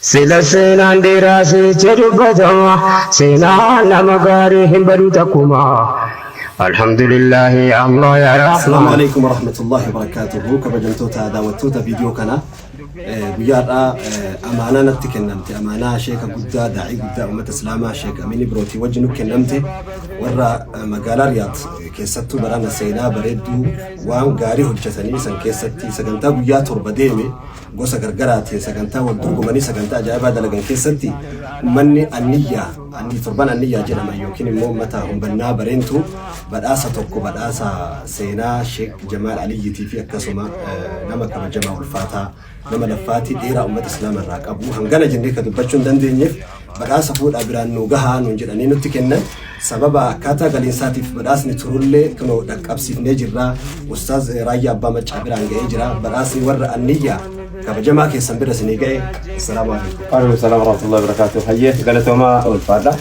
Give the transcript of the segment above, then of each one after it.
Sila seenaan dheeraa sicha dubbatama. Seenaan nama gaarii hin badu takkuma. Alhamdulillahi Allah ya Assalaamu Rahman. alaikum warahmatullahi wabarakatuhu. Kabajamtoota daawwattoota viidiyoo kana guyyaa har'aa amaanaa natti kennamte, amaanaa sheeka guddaa, daa'ii guddaa uummata islaamaa, Sheek Amiin Ibrootii wajji nu kennamte, warra magaalaa Riyaad keessattuu barana seenaa bareedduu waan gaarii hojjetanii san keessatti sagantaa guyyaa 7 deeme gosa gargaraatiin sagantaa wal dorgomanii sagantaa ajaa'ibaa dalagan keessatti uummanni Anniyyaa Anni torban Anniyyaa jedhama yookiin immoo uummata Humbannaa Bareentuu badhaasa tokko, badhaasa seenaa Sheek Jamaal Aliyyiitii fi akkasuma nama kabajamaa ulfaataa, nama laffaatii dheeraa uummata islaama irraa qabu hangana jennee ka dubbachuu hin dandeenyeef badhaasa fuudhaa biraan nu gahaa nuun jedhanii nutti kennan. Sababa akkaataa galiinsaatiif badhaasni turullee kunoo dhaqqabsiifnee jirra. Ustaaz Raayyaa Abbaa Maccaa biraan ga'ee jira. Badhaasni warra Anniyyaa kabajamaa keessan bira isinii ga'e. Assalaamu alaikum. Waalaikum salaam warahmatullahi wabarakatuh. Hayyee, galatoomaa, ulfaadha.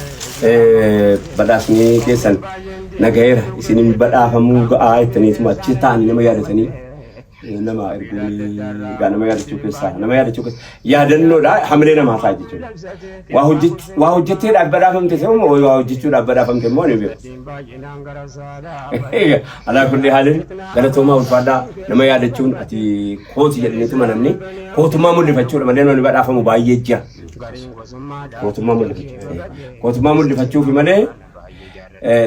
Badhaasni keessan nagayeera. Isinin badhaafamuu ga'aa jettaniituma achi ta'anii nama yaadatanii nama erguun egaa nama yaadachuu keessaa nama yaadachuu keessa yaadannoodha, hamilee namaa ta'a jechuudha. Waa hojjech- waa hojjetteedhaaf badhaafamte ta'u moo waa hojjechuudhaaf badhaafamte immoo ni beeku. Alaa kulli haalin galatoomaa, ulfaadhaa. Nama yaadachuun ati kooti jedhaniituma namni kootummaa mul'ifachuudha malee namni badhaafamu baay'ee jira. Kootummaa mul'ifachuu. Kootummaa mul'ifachuufi malee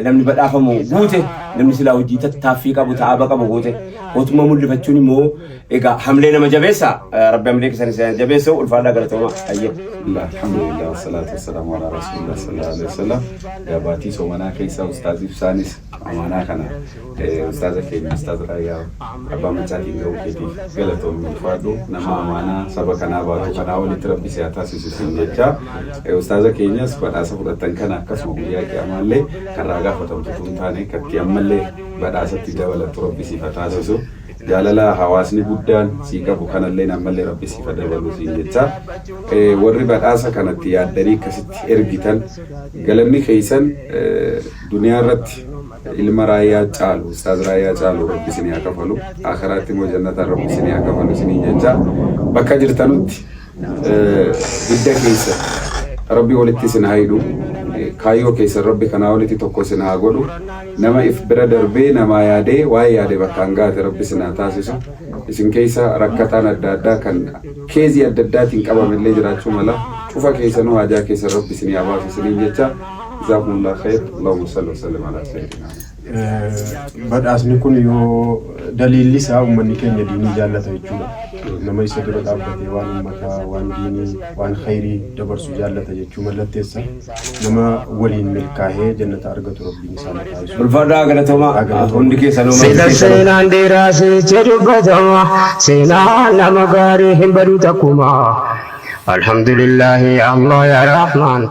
namni badhaafamu guute, namni silaa hojii tattaaffii qabu ta'aaba qabu guute. Kootummaa mul'ifachuun immoo egaa hamlee nama jabeessa. Rabbi hamlee keessan isin jabeessu. Ulfaadhaa, galatoomaa, hayyee. Alhamdulillah, wassalatu wassalamu ala rasulillah sallallahu alaihi wasallam. Gabaatii soomanaa keessa ustaaz Ibsaanis amaanaa kana ustaaza keenya Ustaaz Raayyaa Abbaa Maccaatiin ga'uu keetiif galatoomi, ulfaadhu. Nama amaanaa saba kanaa baatu kanaa olitti Rabbi si haa taasisu siin jecha. Ustaaza keenyas badhaasa fudhattan kana akkasuma guyyaa qiyamaallee karraa gaafatamtu tun taane katti ammallee badhaasatti dabalattu Rabbi siif haa taasisu. Jaalala hawaasni guddaan sii qabu kanallee ammallee Rabbi siif haa dabalu siin jecha. Warri badhaasa kanatti yaaddanii akkasitti ergitan galanni keessan duniyaa irratti ilma Raayyaa caalu, Ustaaz Raayyaa caalu Rabbi isinii haa kafalu, akhiraatti immoo jannataan Rabbi isinii haa kafalu isiniin jecha. Bakka jirtanutti hidda keessa Rabbi walitti isin haa hidhu, kaayyoo keessan Rabbi kanaa olitti tokko isin haa godhu, nama if bira darbee namaa yaadee waa'ee yaade bakkaan gaate Rabbi isin haa taasisu. Isin keessa rakkataan adda addaa kan keezii adda addaatiin qabamellee jiraachuu mala, cufa keessanuu haajaa keessan Rabbi isinii haa baasu isiniin jecha. Jazakumullah khair. Allahumma salli wa sallim ala sayyidina. Badhaasni kun yoo daliilli isaa uummanni keenya diinii jaallata jechuudha. Nama isa dura dhaabbatee waan uummataa, waan diinii, waan khayrii dabarsu jaallata jechuu mallatteessa. Nama waliin milkaa'ee jannata argatu Rabbiin isaan haa taasisu. Ulfaadhaa, galatoomaa hundi keessanuu. Sila seenaan dheeraa sicha dubbatama. Seenaan nama gaarii hin badu takkuma. Alhamdulillahi Allah ya Rahman.